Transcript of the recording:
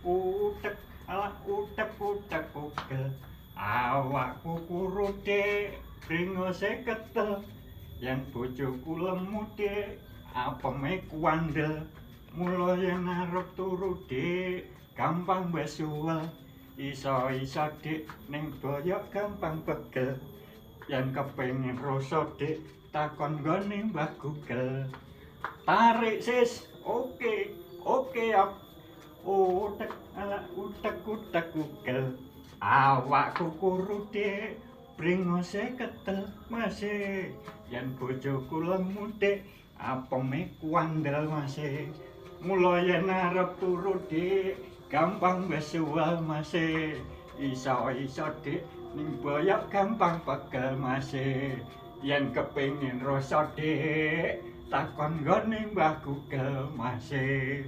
Utek ala utek utek ukel. Awakku kuru dik, bringose ketel. Yen bojoku lemu dik, apeme kuandel. Mula yen arep turu dik, gampang besuwel. Iso-iso dik ning boyok gampang pegel. Yen kepengin rasa dik, takon nggone Mbah Google. Tarik sis, oke, oke up. Utek ala utek utek Google. Awakku kuru dik, bringose ketel mase. Yen bojoku lemu dik, apeme kuandel mase. Mula yen arep turu dik, gampang besuwel mase. Iso-iso dik ning boyok gampang pegel mase. Yen kepengin rasa dik, takon nggone Mbah Google mase.